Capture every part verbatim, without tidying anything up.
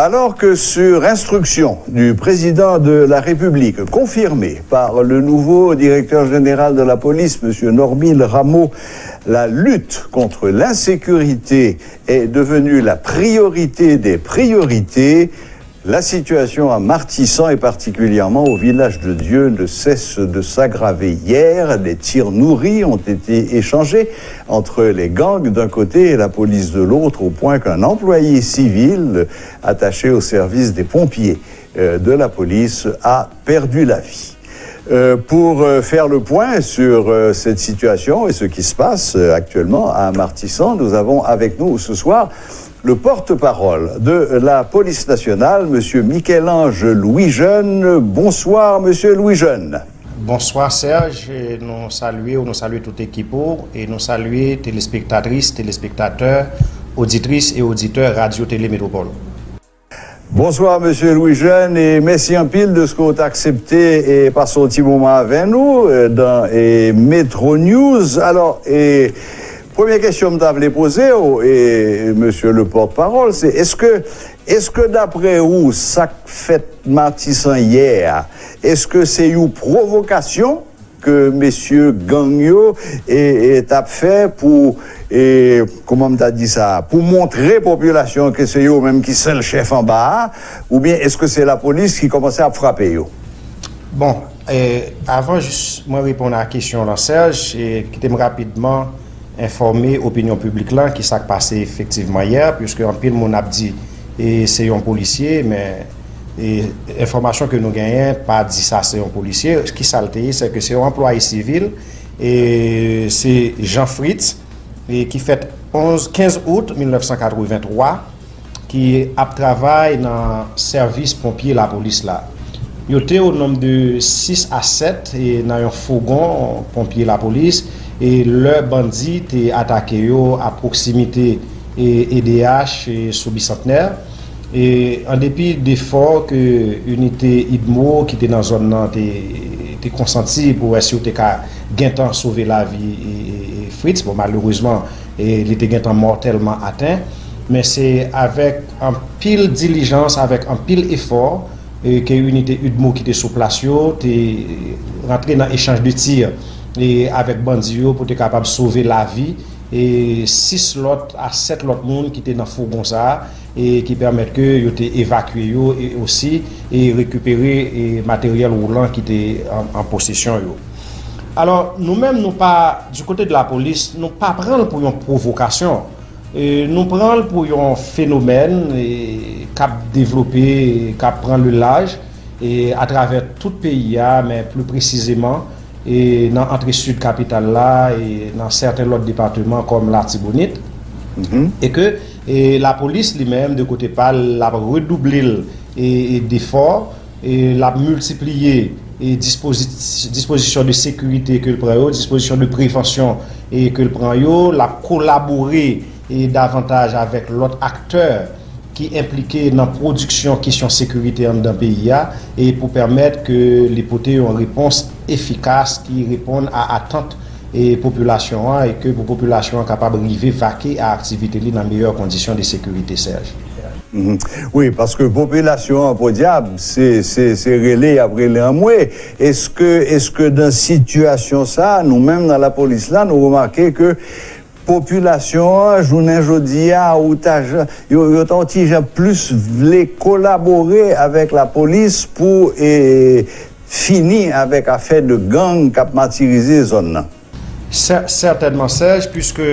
Alors que, sur instruction du président de la République, confirmée par le nouveau directeur général de la police, monsieur Normil Rameau, la lutte contre l'insécurité est devenue la priorité des priorités, la situation à Martissant et particulièrement au Village de Dieu ne cesse de s'aggraver. Hier, des tirs nourris ont été échangés entre les gangs d'un côté et la police de l'autre, au point qu'un employé civil attaché au service des pompiers, euh, de la police a perdu la vie. Euh, pour, euh, faire le point sur, euh, cette situation et ce qui se passe, euh, actuellement à Martissant, nous avons avec nous ce soir le porte-parole de la police nationale, monsieur Michel-Ange Louis-Jeune. Bonsoir, monsieur Louis-Jeune. Bonswa Serge, e nou salye w, nou salye tout ekip ou, e nou salye telespektatris, telespektatè, oditris e oditè Radyo Tele Metropole. Bonswa, mesye Louis-Jeune, e mèsi anpil dèske w t aksepte e pase yon ti moman avè nou, e, dan, e, Metro News. Alò, e, premye kesyon m ta vle poze w, e, mesye le porte-parole, se èske, èske daprè ou, sa k fèt Matisan yè a, èske se yon pwovokasyon ke mesye gang yo, e, e, t ap fè pou, e, kòman m ta di sa, pou montre popilasyon an ke se yo menm ki sèl chèf anba a, oubyen èske se lapolis ki kòmanse ap frape yo? Bon, e, avan jis mwen reponn a kesyon w lan, Serge, e, kite m rapidman enfòme opinyon piblik lan ki sa k pase efektivman yè, piske anpil moun ap di, e, se yon polisye, men, e, enfòmasyon ke nou genyen pa di sa se yon polisye. Kisa l te ye? Se ke se yon anplwaye sivil, e, se Jean Fritz, e, ki fèt onz, kenz out mil nèf san katrevenntwa, ki ap travay nan sèvis ponpye lapolis la. Yo te o nonb de sis a sèt, e, nan yon fougon ponpye lapolis, e, lè bandi te atake yo a pwoksimite, e, E D H, e, sou Bisantnè. E, an depi defò ke inite UDMO ki te nan zòn nan te, te konsanti pou wè si yo te ka gentan sove lavi, e, e, e, Fritz, bon, malerezman, e, li te gentan mòtèlman aten. Men se avèk anpil dilijans, avèk anpil efò, e, ke inite UDMO ki te sou plas yo te rantre nan echanj de tir, e, avèk bandi yo pou te kapab sove lavi, e, sis lòt a sèt lòt moun ki te nan fougon sa a, e ki pèmèt ke yo te evakye yo e osi, e, rekipere, e, materyèl woulan ki te an, an posesyon yo. Alò, nou menm, nou pa, du côté de la police, nou pa pran l pou yon pwovokasyon. E, nou pran l pou yon fenomèn, e, k ap devlope, e, k ap pran le laj, e, atravè tout peyi a, men pli presizeman, e, nan antre sid kapital la, e, nan sèten lòt depatman kòm Latibonit. Mhm. E ke, e, lapolis li menm, de kote pa l, l ap redouble l, e, e, defò, e, l ap miltipliye, e, dispozi-, dispozisyon de sekirite ke l pran yo, dispozisyon de prevansyon, e, ke l pran yo, l ap kolabore, e, davantaj avèk lòt aktè ki enplike nan pwodiksyon kesyon sekirite anndan peyi a, e pou pèmèt ke li pote yon repons efikas ki reponn a atant, e, popilasyon an, e ke pou popilasyon an kapab rive vake a aktivite li nan meyè kondisyon de sekirite, Serge. Mhm. Wi, paske popilasyon an, podyab, se, se, se rele y ap rele anmwe. Èske, èske nan sitiyasyon sa a, nou menm nan lapolis la, nou remake ke popilasyon an, jounen jodi a, ou ta jan, yo, yo ta yon ti jan plis vle kolabore avèk lapolis pou, e, fini avèk afè de gang k ap matirize zòn nan? Sè-, sètènman, Serge, piske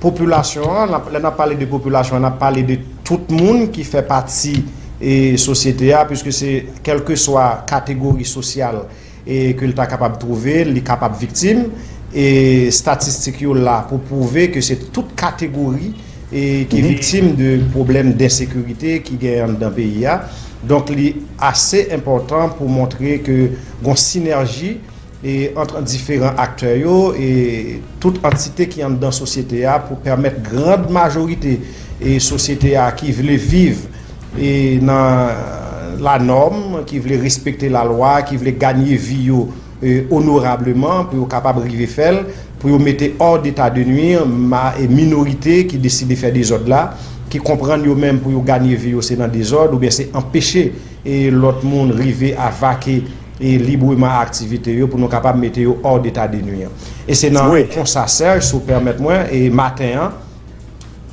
popilasyon an, n ap, lè n ap pale de popilasyon an, n ap pale de tout moun ki fè pati, e, sosyete a, piske se kèlkeswa kategori sosyal, e, ke l ta kapab twouve l, li kapab viktim. E estatistik yo la pou pwouve ke se tout kategori, e, ki viktim de pwoblèm densekirite ki gen anndan peyi a. Donk, li ase enpòtan pou montre ke gon sinèji, e, ant diferan aktè yo, e tout antite ki anndan sosyete a pou pèmèt grand majorite, e, sosyete a ki vle viv, e, nan lanòm, ki vle respekte lalwa, ki vle ganye vi yo, e, onorableman, pou yo kapab rive fè l, pou yo mete hors d'état de nuire ma-, e, minorite ki deside fè dezòd la, ki konprann yo menm pou yo ganye vi yo se nan dezòd oubyen se anpeche e lòt moun rive a vake e libreman a aktivite yo pou nou kapab mete yo hors d'état de nuire. E se nan konsa, Serge, si w pèmèt mwen, e maten an,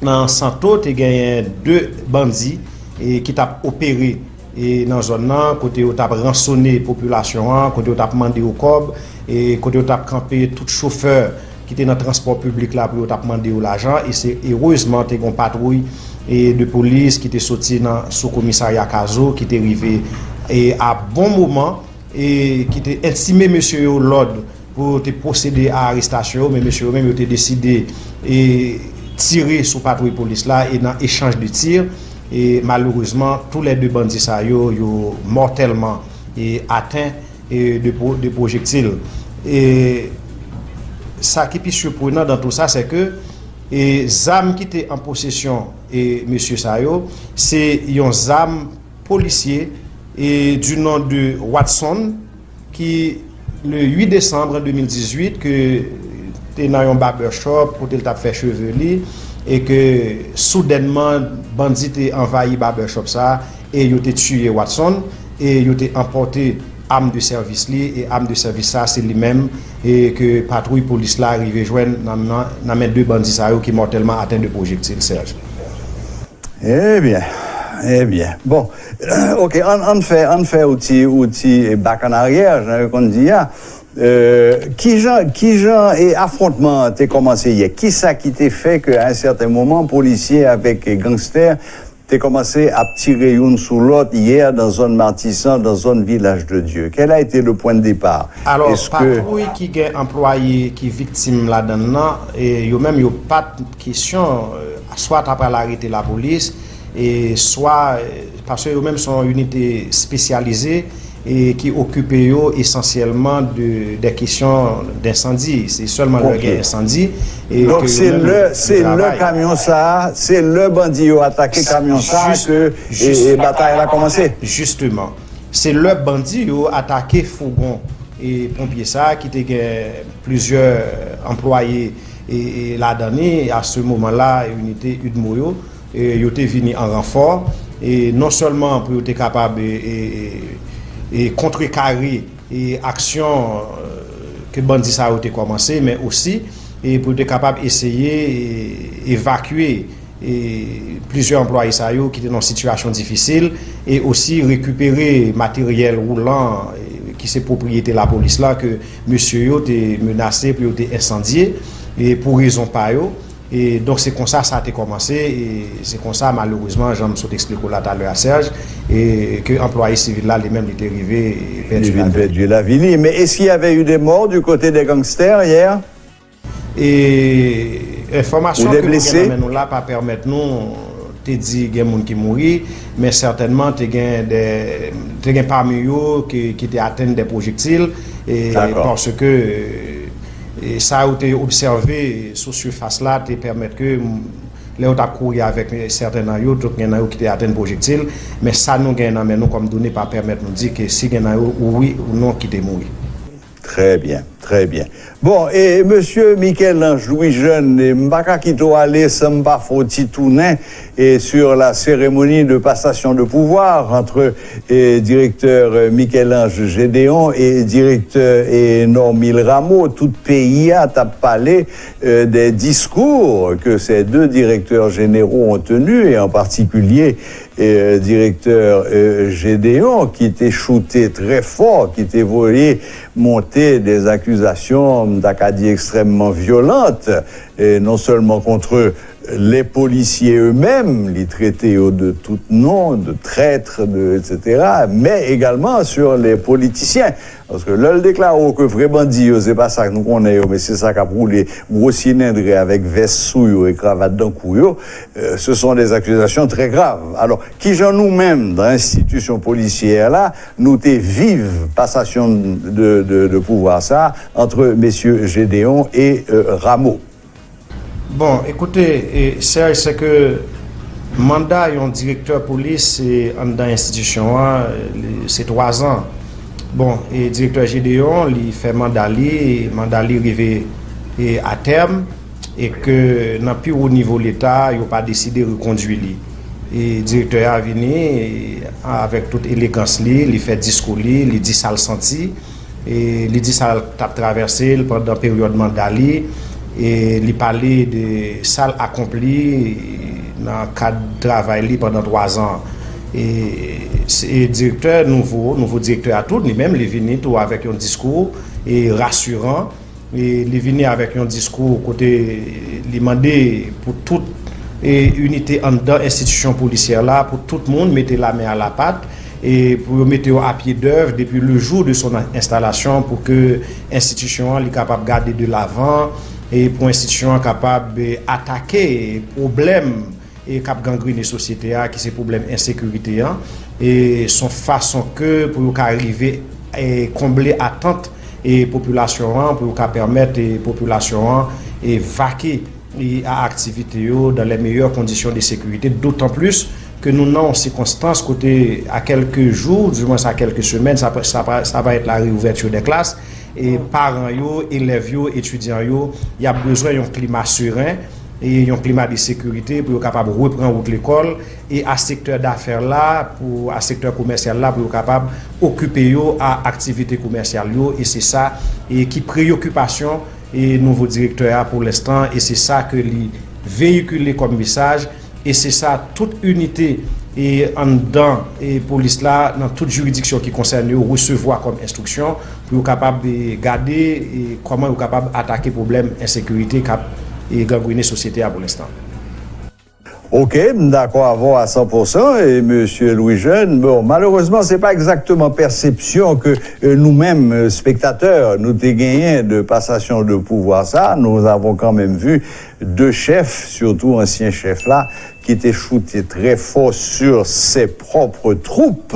nan Santo, te genyen de bandi e ki t ap opere e nan zòn nan, kote yo t ap ransone popilasyon an, kote yo t ap mande yo kòb, e kote yo t ap kanpe tout chofè ki te nan transpò piblik la pou yo t ap mande yo lajan, e se erezman te gen yon patwouy e de polis ki te soti nan sou komisarya Kazo, ki te rive e a bon moman, e ki te entime mesye yo lòd pou yo te pwosede a arestasyon yo, men mesye yo menm yo te deside e tire sou patwouy polis la e nan echanj de tir, e malerezman, tou lè de bandi sa yo, yo mòtèlman e aten e de, pwo- de pwojektil. E sa ki pi siprenan dan tou sa, se ke e zam ki te an posesyon e mesye sa yo, se yon zam polisye e du nom de Watson, ki le uit desanm de mil dizuit, ke te nan yon barbershop kote l t ap fè cheve li, e ke soudènman bandi te anvayi barbershop sa a e yo te tiye Watson, e yo te anpòte am de sèvis li, e am de sèvis sa se li menm e ke patwouy polis la rive jwenn nan, nan, nan men de bandi sa yo ki mòtèlman aten de pwojektil, Serge. Ebyen, ebyen. Bon, oke, ann, ann fè, ann fè yon ti, yon ti bak an aryè, jan yo konn di a. Euh, kijan, kijan e afwontman an te kòmanse yè? Kisa ki te fè ke a yon sèten moman polisye avèk gangstè te kòmanse ap tire youn sou lòt yè nan zòn Matisan, nan zòn Vilaj de Dye? Quel a été le point de départ? Alò, patwouy ki gen anplwaye ki viktim ladan l nan, e yo menm yo pa t kesyon, e, swa ta pral arete lapolis, e swa, e, paske yo menm se yon inite espesyalize, e ki okipe yo esansyèlman de, de kesyon densandi. Se sèlman lè gen ensandi e ke yo menm yo travay. Donk, se lè, se lè kamyon sa a, se lè bandi yo atake kamyon sa a ke, e, e batay la kòmanse? Jisteman. Se lè bandi yo atake fougon e ponpye sa a ki te gen plizyè anplwaye e, e ladan li, a se moman la, inite UDMO yo, e yo te vini an ranfò, e non sèlman pou yo te kapab e, e, e, e kontrekare e aksyon, e, ke bandi sa yo te kòmanse, men osi e pou yo te kapab eseye e, evakye e plizyè anplwaye sa yo ki te nan yon sitiyasyon difisil, e osi rekipere materyèl woulan, e, ki se pwopriyete lapolis la, ke mesye yo te menase pou yo te ensandye, e pou rezon pa yo. E donk, se konsa sa te kòmanse, e se konsa, malerezman, jan m sot eksplike w la talè a, Serge, e ke anplwaye sivil la, li menm, li te rive, e pèdi lavi li. Il vient de perdre la vie. Mais est-ce qu'il y avait eu des morts du côté des gangsters hier? E enfòmasyon ke nou gen nan men nou la pa pèmèt nou te di gen moun ki mouri, men sètènman te gen de, te gen pami yo ki, ki te atenn de pwojektil, e paske, e sa yo te obsève sou sifas la te pèmèt ke, m, lè yo t ap kouri avèk sèten nan yo, tout gen nan yo ki te atenn pwojektil, men sa nou gen nan men nou kòm done pa pèmèt nou di ke si gen nan yo, wi ou non, ki te mouri. Très bien, très bien. Bon, e mesye Michel-Ange Louis Jeune, e m pa ka kite w ale san m pa fè w ti tounen, e sur la cérémonie de passation de pouvoir entre, e, directeur, e, Michel-Ange Gédéon e directeur, e, Normil Rameau. Tout peyi a t ap pale, e, des discours que ces deux directeurs généraux ont tenus, et en particulier, e, direktè, e, Gédéon, ki te choute trè fò, ki te voye monte des accusations, m ta ka di, extrêmement violentes, e non seulement contre les policiers eux-mêmes, li trete yo de tout nom, de traîtres, de, et cetera, mais également sur les politiciens. Paske lè l deklare w ke vrè bandi yo, se pa sa nou konnen yo, men se sa k ap woule gwo silendrè avèk vès sou yo e kravat dan kou yo, euh, ce sont des accusations très graves. Alò, kijan nou menm, nan enstitisyon polisyè la, nou te viv pasasyon de, de, de pouvwa sa a ant mesye Gédéon e, euh, Rameau? Bon, ekoute, e, Serge, se ke manda yon direktè polis, e, anndan enstitisyon an, e, li, se twa zan. Bon, e direktè Gédéon, li fè manda li, e manda li rive, e, a tèm. e ke nan pi wo nivo Leta, yo pa deside rekondui li. E direktè a vini, e, avèk tout elegans li, li fè diskou li, li di sa l santi, e li di sa l t ap travèse l pandan peryòd manda li, e li pale de sa l akonpli nan kad travay li pandan twazan. E, se direktè nouvo, nouvo direktè a tou, li menm, li vini tou avèk yon diskou, e, rasiran. E li vini avèk yon diskou kote li mande pou tout, e, inite anndan enstitisyon polisyè la, pou tout moun mete lamen a lapat, e pou yo mete yo a pye dèv depi le jou de son instalasyon, pou ke enstitisyon an li kapab gade de lavan, e pou enstitisyon an kapab, e, atake pwoblèm, e k ap gangrene sosyete a, ki se pwoblèm ensekirite an. E s on fason ke pou yo ka rive, e, konble atant, e, popilasyon an, pou yo ka pèmèt, e, popilasyon an, e, vake, e, a aktivite yo dans les meilleures conditions de sécurité, d'autant plus ke nou nan yon sikonstans kote, a kèlke jou, du moins a kèlke semèn, sa, sa, sa va être la réouverture des classes, e paran yo, elèv yo, etidyan yo, y ap bezwen yon klima seren, e yon klima de sekirite pou yo kapab repran wout lekòl, e a sektè dafè la, pou a sektè komèsyal la, pou yo kapab okipe yo a aktivite komèsyal yo, e se sa, e ki preyokipasyon, e nouvo direktè a pou lenstan, e se sa ke li veyikile kòm mesaj, e se sa tout inite, e anndan, e polis la, nan tout jiridiksyon ki konsène yo, resevwa kòm enstriksyon, pou yo kapab, e, gade, e, kòman yo kapab atake pwoblèm ensekirite k ap, e, gangrene sosyete a pou lenstan. Ok, m dakò avè w a san pou san, e mesye Louis Jeune, bon, malerezman, se pa egzakteman pèsepsyon ke, e, nou menm, e, spektatè, nou te genyen de passation de pouvoir sa. Nous avons quand même vu deux chefs, surtout ansyen chèf la, ki te choute très fort sur ses propres troupes.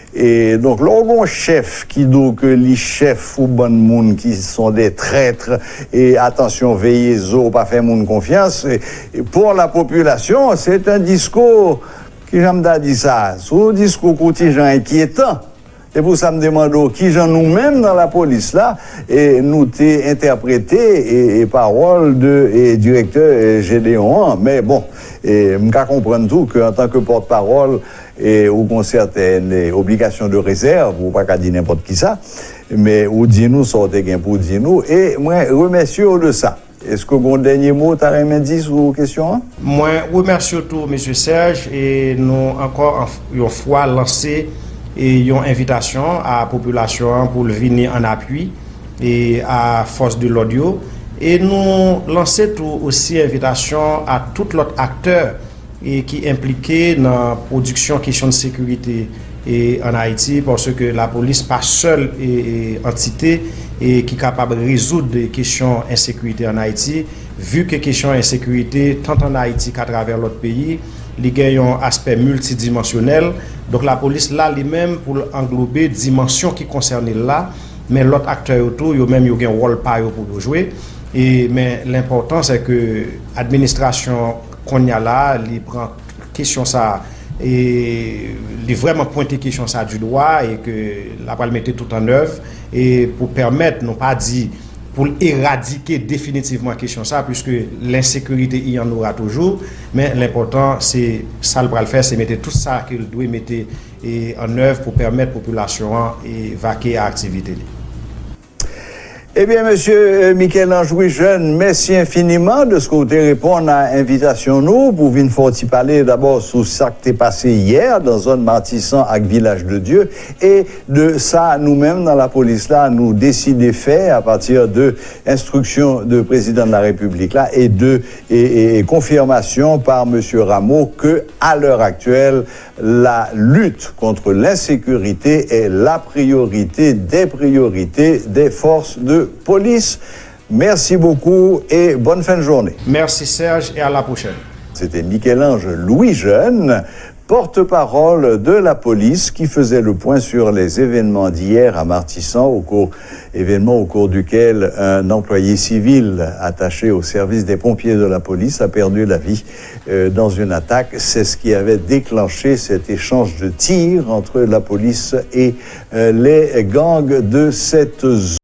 E donk, lè w gen yon chèf ki di w ke li chèf yon bann moun ki sont des traîtres, e atansyon, veye zo, pa fè moun konfyans, e, e pour la population, c'est un discours, kijan m ta di sa, se yon diskou ki yon ti jan enkyetan. Se pou sa m te mande w kijan nou menm nan lapolis la, e nou te entèprete, e, e pawòl de, e direktè, e Gédéon an. Men bon, e m ka konprann tou ke antanke pòtpawòl, e ou gen sèten, e, obligasyon de rezèv, ou pa ka di nenpòt kisa, men ou di nou sa w te gen pou w di nou, e mwen remèsye w de sa. Èske w gen yon dènye mo w ta renmen di sou kesyon an? Mwen remèsye w tou, mesye Serge, e nou ankò an, yon fwa lanse, e yon envitasyon a popilasyon an pou l vini an apui, e a fòs de lòd yo. E nou lanse tou osi envitasyon a tout lòt aktè, e ki enplike nan pwodiksyon kesyon de sekirite, e ann Ayiti, paske lapolis pa sèl, e, e, antite, e ki kapab rezoud kesyon ensekirite ann Ayiti, vi ke kesyon ensekirite, tant ann Ayiti k'atravè lòt peyi, li gen yon aspè miltidimansyonèl. Donk, lapolis la, li menm, pou l anglobe dimansyon ki konsène l la, men lòt aktè yo tou, yo menm, yo gen wòl pa yo pou yo jwe. E, men lenpòtan, se ke administrasyon kounye a la, li pran kesyon sa, e li vrèman pwente kesyon sa du doigt, e ke l ap pral mete tout an èv, e pou pèmèt, nou pa di pou l eradike definitivman kesyon sa, puiske lensekirite y en aura toujours, men lenpòtan, se sa l pral fè, se mete tout sa ke l dwe mete, e, an èv pou pèmèt popilasyon an, e, vake a aktivite li. Ebyen, mesye, e, Michel-Ange Louis Jeune, mèsi enfiniman dèske w te reponn a envitasyon nou pou w vin fè w ti pale dabò sou sa k te pase yè nan zòn Matisan ak Vilaj de Dye, e de sa nou menm nan lapolis la nou deside fè apati de enstriksyon de prezidan de la repiblik la e de, e, e, e konfimasyon pa mesye Rameau ke, à l'heure actuelle, la lutte contre l'insécurité est la priorité des priorités des forces de police. Merci beaucoup et bonne fin de journée. Merci Serge et à la prochaine. C'était Michel-Ange Louis Jeune, porte-parole de la police, qui faisait le point sur les événements d'hier à Martissant, au cours, événement au cours duquel un employé civil attaché au service des pompiers de la police a perdu la vie, euh, dans une attaque. C'est ce qui avait déclenché cet échange de tirs entre la police et, euh, les gangs de cette zone.